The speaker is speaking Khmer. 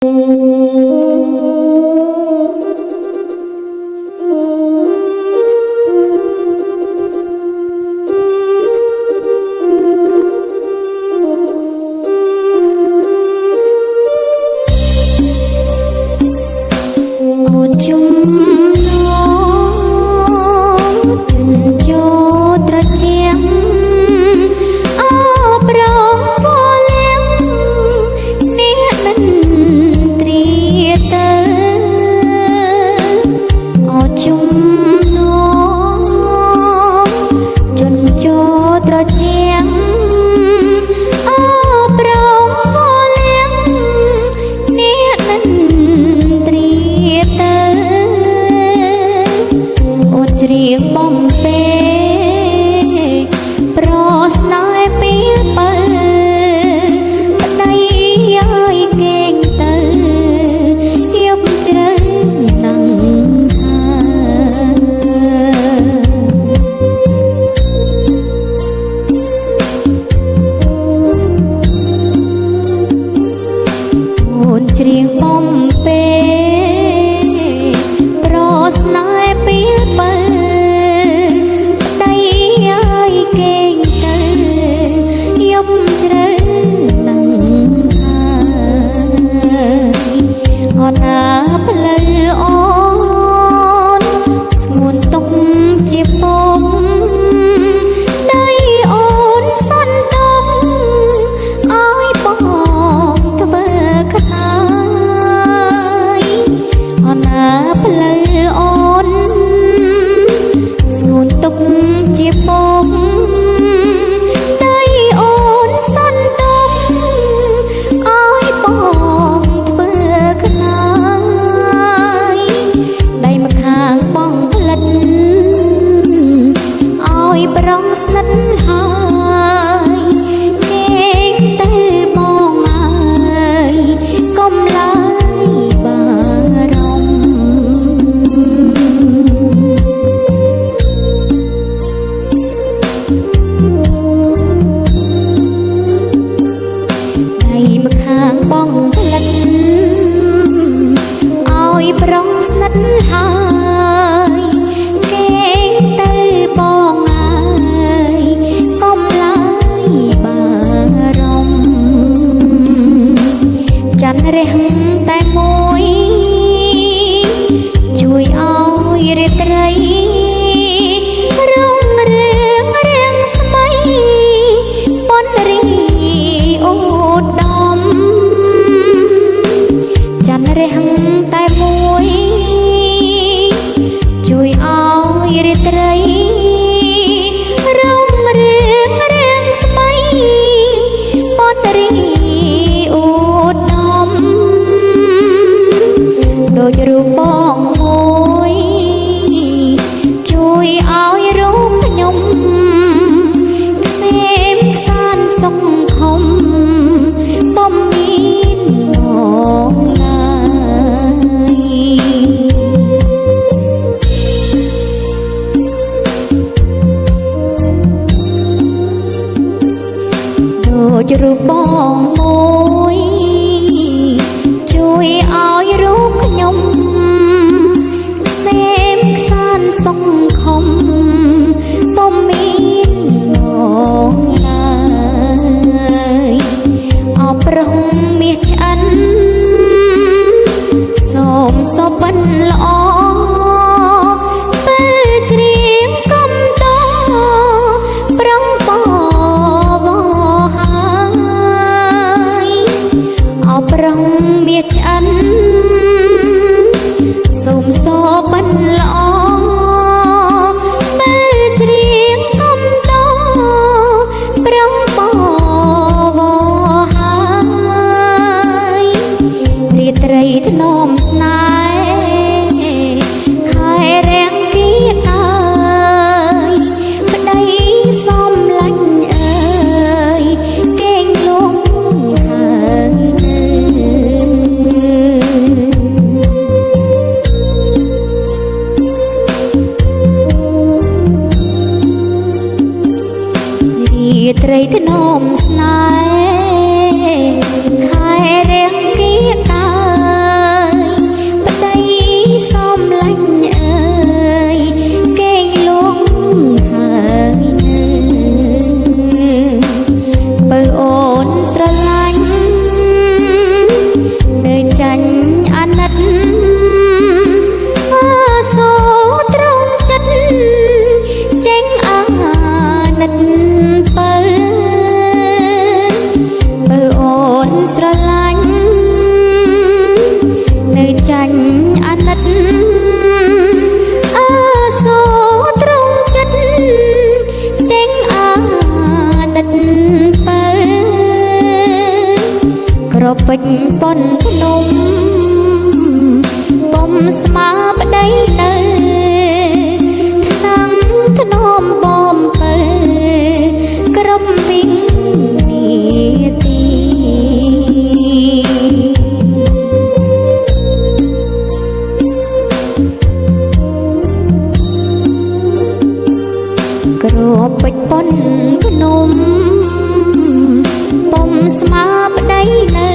អូនជុំនងជន់ជោត្រជាំអោប្រងវលៀងអ្នកនិន្ទ្រាទៅអូជុំនងជន់ជោត្រជាំអោប្រងវលៀងអ្នកនិន្ទ្រាទៅអូនច្រៀងបំពេប្រស្នេហ៍ពីបើប្តីឲ្យគេងទៅយប់ជ្រៅណាស់ហើយ អូនច្រៀងបំពេប្រស្នេហ៍ពីបើប្តីឲ្យគេងទៅយប់ជ្រៅណាស់ហើយអត់ណាផ្លូវអូនស្ងួនទុកជាពុំដៃអូនសន្ទុកឲ្យបងធ្វើខ្នាយអត់ណាផ្លូវអូនស្ងួនទុកជាពុំដៃអូនសន្ទុកឲ្យបងធ្វើខ្នាយដៃម្ខាងបងផ្លិតឲ្យប្រងស្និទ្ធហើយគេងទៅបងអើយកុំឡើយបារម្ភដៃម្ខាងបងផ្លិតឲ្យប្រងស្និទ្ធហើយគេងទៅបងអើយកុំឡើយបារម្ភច័ន្ទរះតែមួយជួយឲ្យរាត្រីរុងរឿងរាំងស្មៃប៉ុនរីអូដមច័ន្ទរះតែមួយជួយឲ្យរាត្រីរុងរឿងរាំងស្មៃប៉ុនរីអូដមដូចរូបបងមួយជួយឲ្យរូបខ្ញុំខ្សែមខ្សានសុខខំបំមានងឡើយ ដូចរូបបងមួយជួយឲ្យរូបខ្ញុំខ្សែមខ្សានសុខខំបំមានងឡើយអបរងមាសឆ្អិនសូមសុបិនល្អពេលច្រៀងកំតប្រងបវហើយអបរងមាសឆ្អិនសូមសុបិនល្អពេលច្រៀងកំតប្រងបវហើយរាត្រីធ្នមស្នេហ៍ខែរាំងគៀកអើយប្តីសំឡាញ់អើយគេងលងហើយនៅ ស្មាប្តីនៅថ្នាំងធ្នមបំពើគ្រប់វិនាទី ក្របពេជ្រប៉ុនភ្នំពុំស្មាប្តីនៅ